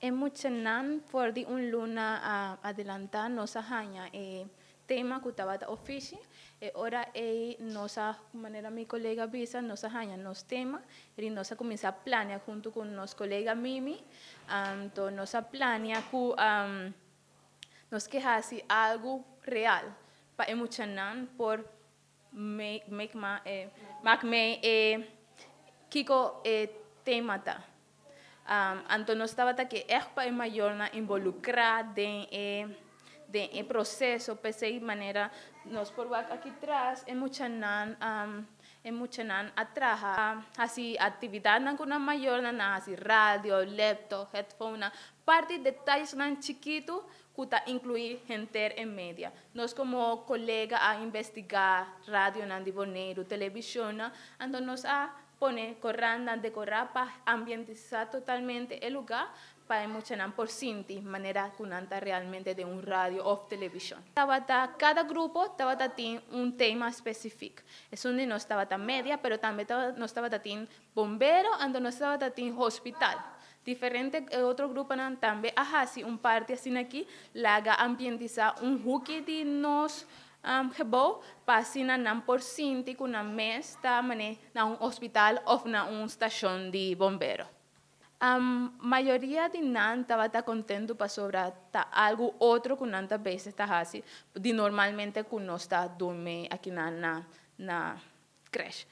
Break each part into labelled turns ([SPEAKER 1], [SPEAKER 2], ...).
[SPEAKER 1] E muchanan for di un luna a adelantá nos a haña e tema ku tabata ofishi. E ora ei nos a, manera mi kolega a bisa, nos a haña nos tema i nos a kuminsá plania huntu ku nos kolega Mimi. Anto nos a plania ku nos ke hasi algu real pa e muchanan por make mak mei e kiko e tema ta. Anto nos tabata ke ègt pa e mayornan involukrá den e den e proseso, p'esei manera nos por wak aki tras e muchanan e muchanan a traha hasi aktividatnan ku nan mayornan, nan hasi radio, laptop, headphonenan, parti detayesnan chikitu ku ta inkluí henter e media. Nos komo kolega a investigá radionan di Boneiru, televishonnan, anto nos a Pone korantnan dekorá pa ambientisá totalmente e lugá pa e muchanan por sinti manera ku nan ta realmente den un radio òf televishon. Tabata kada grupo tabata tin un tema spesifik. Esun di nos tabata media pero tambe nos tabata tin bombero anto nos tabata tin hospital. Diferente e otro gruponan tambe a hasi un parti asina aki laga ambientisá un huki di nos Gebou pa asina nan por sinti ku nan mes ta mane na un hospital òf na un stashon di bombero. Mayoria di nan tabata kontentu pasobra ta algu otro ku nan ta bezig ta hasi di normalmente ku nos ta durmi akinan na na Crèche.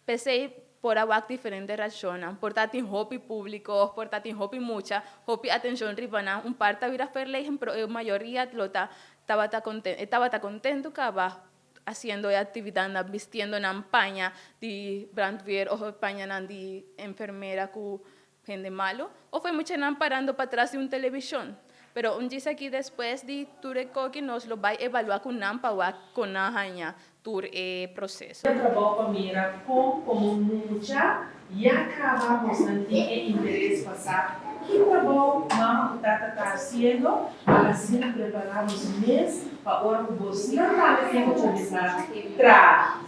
[SPEAKER 1] P'esei por a wak diferente reaccionnan. Por ta tin hopi publico of por ta tin hopi mucha, hopi atencion riba nan. Un par ta bira verlegen pero e mayoria lo ta tabata conten e tabata contento caba haciendo e actividadnan, bistiendo nan paña di brandweer of e pañanan di enfermera cu Hende malu, of e muchanan parando patras di un televishon. Pero un djis aki despues di tur e koki nos lo bai evaluá ku nan pa wak kon nan haña tur e proseso.
[SPEAKER 2] E trabou pa mira kon komo mucha ya kaba bosnan tin e interes pa sa ki trabou mama ku tata ta hasiendo pa asina prepará bos mes pa ora ku bosnan tambe tin ku kuminsá traha.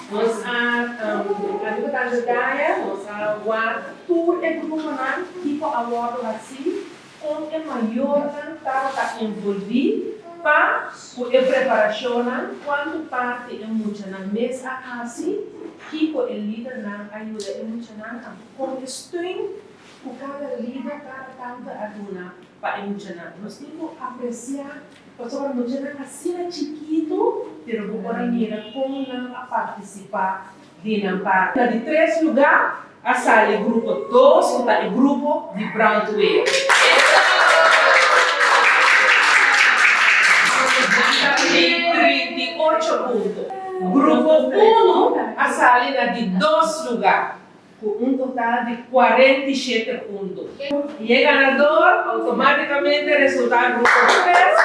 [SPEAKER 2] Nos a ami ku tante Daya nos a wak tur e gruponan kiko a wòrdu hasí, kon e mayornan tabata envolví pa ku e preparashonnan, kuantu parti e muchanan mes a hasi, kiko e lidernan a yuda e muchanan, anto kon e steun ku kada lider, kada tante a duna pa e muchanan. Nos tin ku apresiá pasobra muchanan asina chikitu pero bo por a mira kon nan a partisipá di nan parti. Na di tres lugá a sali grupo dos ku ta e grupo di brandweer. Nan ta tin 38 punto. Grupo uno a sali na di dos lugá ku un total di 47 punto. I e ganador outomátikamente resultá grupo tres.